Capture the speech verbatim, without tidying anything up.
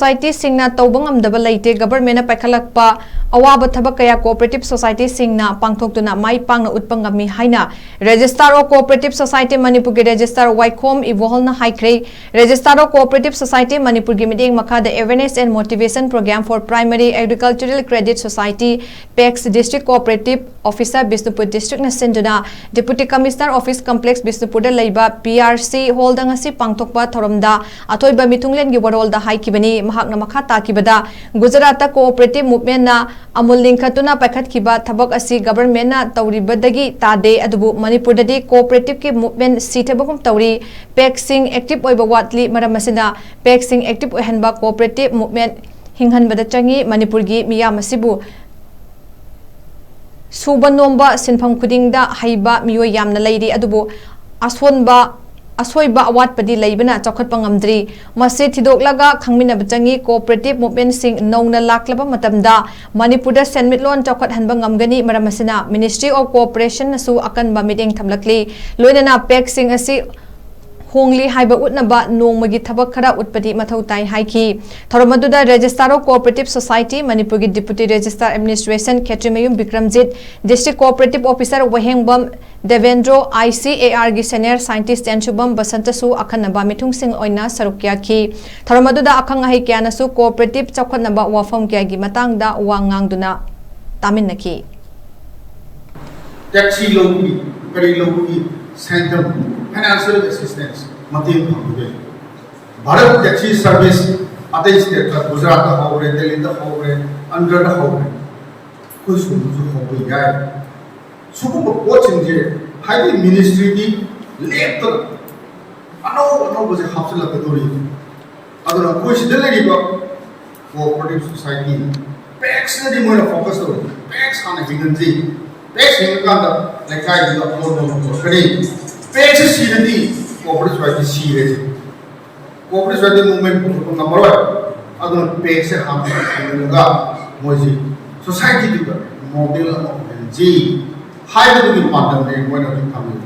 ꯁꯣꯁꯥꯏꯇꯤꯁꯤꯡꯅ ꯇꯧꯕ ꯉꯝꯗꯕ ꯂꯩꯇꯦ꯫ ꯒꯚꯔꯟꯃꯦꯟꯠꯅ ꯄꯥꯏꯈꯠꯂꯛꯄ ꯑꯋꯥꯕ ꯊꯕꯛ ꯀꯌꯥ ꯀꯣꯑꯣꯄꯔꯦꯇꯤꯚ ꯁꯣꯁꯥꯏꯇꯤꯁꯤꯡꯅ ꯄꯥꯡꯊꯣꯛꯇꯨꯅ ꯃꯥꯏ ꯄꯥꯛꯅ ꯎꯠꯄ ꯉꯝꯃꯤ ꯍꯥꯏꯅ Registrar of Cooperative Society ꯃꯅꯤꯄꯨꯔꯒꯤ ꯔꯦꯖꯤꯁꯇ꯭ꯔꯥꯔ ꯋꯥꯏꯈꯣꯝ ꯏꯕꯣꯍꯜꯅ ꯍꯥꯏꯈ꯭ꯔꯦ꯫ Registrar of Cooperative Society ꯃꯅꯤꯄꯨꯔꯒꯤ ꯃꯤꯠꯌꯦꯡ ꯃꯈꯥꯗ Awareness and Motivation Program for Primary Agricultural Credit Society, PACS, District Cooperative Officer Bishnupur Districtꯅ ꯁꯤꯟꯗꯨꯅ Deputy Commissioner Office Complex ꯕꯤꯁꯅꯨꯄꯨꯔꯗ ꯂꯩꯕ PRC Hallꯗ ꯉꯁꯤ ꯄꯥꯡꯊꯣꯛꯄ ꯊꯧꯔꯝꯗ ꯑꯊꯣꯏꯕ ꯃꯤꯊꯨꯡꯂꯦꯟꯒꯤ ꯋꯥꯔꯣꯜꯗ ꯍꯥꯏꯈꯤꯕꯅꯤ꯫ ꯃꯍꯥꯛꯅ ꯃꯈꯥ ꯇꯥꯈꯤꯕꯗ, ꯒꯨꯖꯔꯥꯠꯇ ꯀꯣꯑꯣꯄꯔꯦꯇꯤꯚ ꯃꯨꯚꯃꯦꯟꯠꯅ ꯑꯃꯨꯜ ꯂꯤꯡꯈꯠꯇꯨꯅ ꯄꯥꯏꯈꯠꯈꯤꯕ ꯊꯕꯛ ꯑꯁꯤ ꯒꯚꯔꯟꯃꯦꯟꯠꯅ ꯇꯧꯔꯤꯕꯗꯒꯤ ꯇꯥꯗꯦ, ꯑꯗꯨꯕꯨ ꯃꯅꯤꯄꯨꯔꯗꯗꯤ ꯀꯣꯑꯣꯄꯔꯦꯇꯤꯚꯀꯤ ꯃꯨꯚꯃꯦꯟꯠ ꯁꯤꯊꯕꯒꯨꯝ ꯇꯧꯔꯤ꯫ PACSꯁꯤꯡ ꯑꯦꯛꯇꯤꯚ ꯑꯣꯏꯕ ꯋꯥꯠꯂꯤ꯫ ꯃꯔꯝ ꯑꯁꯤꯅ PACSꯁꯤꯡ ꯑꯦꯛꯇꯤꯚ ꯑꯣꯏꯍꯟꯕ ꯀꯣꯑꯣꯄꯔꯦꯇꯤꯚ ꯃꯨꯚꯃꯦꯟꯠ ꯍꯤꯡꯍꯟꯕꯗ ꯆꯪꯏ꯫ ꯃꯅꯤꯄꯨꯔꯒꯤ ꯃꯤꯌꯥꯝ ꯑꯁꯤꯕꯨ ꯁꯨꯕ ꯅꯣꯝꯕ ꯁꯤꯟꯐꯝ ꯈꯨꯗꯤꯡꯗ ꯍꯩꯕ ꯃꯤꯑꯣꯏ ꯌꯥꯝꯅ ꯂꯩꯔꯤ, ꯑꯗꯨꯕꯨ ꯑꯁꯣꯟꯕ, ꯑꯁꯣꯏꯕ ꯑꯋꯥꯠꯄꯗꯤ ꯂꯩꯕꯅ ꯆꯥꯎꯈꯠꯄ ꯉꯝꯗ꯭ꯔꯤ꯫ ꯃꯁꯤ ꯊꯤꯗꯣꯛꯂꯒ ꯈꯪꯃꯤꯟꯅꯕ ꯆꯪꯏ꯫ ꯀꯣꯑꯣꯄꯔꯦꯇꯤꯚ ꯃꯨꯚꯃꯦꯟꯠꯁꯤꯡ ꯅꯧꯅ ꯂꯥꯛꯂꯕ ꯃꯇꯝꯗ ꯃꯅꯤꯄꯨꯔꯗ ꯁꯦꯟꯃꯤꯠꯂꯣꯟ ꯆꯥꯎꯈꯠꯍꯟꯕ ꯉꯝꯒꯅꯤ꯫ ꯃꯔꯝ ꯑꯁꯤꯅ Ministry of Cooperationꯅꯁꯨ ꯑꯀꯟꯕ ꯃꯤꯠꯌꯦꯡ ꯊꯝꯂꯛꯂꯤ꯫ ꯂꯣꯏꯅꯅ PACSꯁꯤꯡ ꯑꯁꯤ ꯍꯣꯡꯂꯤ ꯍꯥꯏꯕ ꯎꯠꯅꯕ ꯅꯣꯡꯃꯒꯤ ꯊꯕꯛ ꯈꯔ ꯎꯠꯄꯗꯤ ꯃꯊꯧ ꯇꯥꯏ ꯍꯥꯏꯈꯤ꯫ ꯊꯧꯔꯝ ꯑꯗꯨꯗ Registrar of Cooperative Society ꯃꯅꯤꯄꯨꯔꯒꯤ Deputy Registrar Administration ꯈꯦꯇ꯭ꯔꯤꯃꯌꯨꯝ ꯕꯤꯀ꯭ꯔꯝꯖꯤꯠ, District Cooperative Officer ꯋꯥꯍꯦꯡꯕꯝ ꯗꯦꯕꯦꯟꯗ꯭ꯔꯣ, ICARꯒꯤ Senior Scientist ꯇꯦꯟꯁꯨꯕꯝ ꯕꯁꯟꯇꯁꯨ ꯑꯈꯟꯅꯕ ꯃꯤꯊꯨꯡꯁꯤꯡ ꯑꯣꯏꯅ ꯁꯔꯨꯛ ꯌꯥꯈꯤ꯫ ꯊꯧꯔꯝ ꯑꯗꯨꯗ ꯑꯈꯪ ꯑꯍꯩ ꯀꯌꯥꯅꯁꯨ ꯀꯣꯑꯣꯄꯔꯦꯇꯤꯚ ꯆꯥꯎꯈꯠꯅꯕ ꯋꯥꯐꯝ ꯀꯌꯥꯒꯤ ꯃꯇꯥꯡꯗ ꯋꯥ ꯉꯥꯡꯗꯨꯅ ꯇꯥꯃꯤꯟꯅꯈꯤ꯫ ꯇꯦꯛꯁꯤ ꯂꯧꯕꯒꯤ, ꯀꯔꯤ ꯂꯧꯕꯒꯤ, ꯁꯦꯟꯇ꯭ꯔꯦꯜ ꯐꯥꯏꯅꯥꯟꯁꯤꯌꯦꯜ ꯑꯦꯁꯤꯁꯇꯦꯟꯁ ꯃꯇꯦꯡ ꯐꯪꯕꯤꯗꯣꯏꯅꯤ꯫ ꯚꯥꯔꯠ ꯇꯦꯛꯁꯤ ꯁꯔꯚꯤꯁ ꯑꯇꯩ ꯁ꯭ꯇꯦꯠꯇ, ꯒꯨꯖꯔꯥꯠꯇ ꯍꯧꯔꯦ, ꯗꯦꯜꯂꯤꯗ ꯍꯧꯔꯦ, ꯑꯟꯙ꯭ꯔꯗ ꯍꯧꯔꯦ, ꯑꯩꯈꯣꯏ ꯁꯣꯝꯗꯁꯨ ꯍꯧꯕ ꯌꯥꯏ꯫ ꯁꯤꯒꯨꯝꯕ ꯄꯣꯠꯁꯤꯡꯁꯦ ꯍꯥꯏꯗꯤ ꯃꯤꯅꯤꯁꯇ꯭ꯔꯤꯗꯤ ꯂꯦꯞꯇꯅ ꯑꯅꯧ ꯑꯅꯧꯕꯁꯦ ꯍꯥꯞꯆꯤꯜꯂꯛꯀꯗꯧꯔꯤ꯫ ꯑꯗꯨꯅ ꯑꯩꯈꯣꯏ ꯁꯤꯗ ꯂꯩꯔꯤꯕ ꯀꯣꯑꯣꯄꯔꯦꯇꯤꯚ ꯁꯣꯁꯥꯏꯇꯤ, ꯄꯦꯛꯁꯅꯗꯤ ꯃꯣꯏꯅ ꯐꯣꯀꯁ ꯇꯧꯔꯤ꯫ ꯄꯦꯛꯁ ꯍꯥꯟꯅ ꯍꯤꯡꯍꯟꯁꯤ, ꯄꯦꯛꯁ ꯍꯤꯡꯉꯀꯥꯟꯗ ꯂꯩꯀꯥꯏꯗꯨꯗ ꯑꯐꯕ ꯄꯨꯔꯛꯀꯅꯤ꯫ ꯄꯦꯛꯁ ꯁꯤꯔꯗꯤ ꯀꯣꯑꯣꯄꯔꯦꯇꯤꯚ ꯁꯣꯁꯥꯏꯇꯤ ꯁꯤꯔꯦ꯫ ꯀꯣꯑꯣꯄꯔꯦꯇꯤꯚ ꯁꯣꯁꯥꯏꯇꯤ ꯃꯨꯚꯃꯦꯟꯠ ꯄꯨꯊꯣꯛꯄ ꯉꯝꯃꯔꯣꯏ꯫ ꯑꯗꯨꯅ ꯄꯦꯛꯁꯁꯦ ꯍꯥꯟꯅ ꯍꯤꯡꯍꯜꯂꯒ ꯃꯣꯏꯁꯤ ꯁꯣꯁꯥꯏꯇꯤꯗꯨꯗ ꯃꯣꯗꯦꯜ ꯑꯃ ꯑꯣꯏꯍꯟꯁꯤ ꯍꯥꯏꯕꯗꯨꯒꯤ ꯄꯥꯟꯗꯝꯅꯦ ꯃꯣꯏꯅ ꯍꯧꯖꯤꯛ ꯊꯝꯃꯤꯕ꯫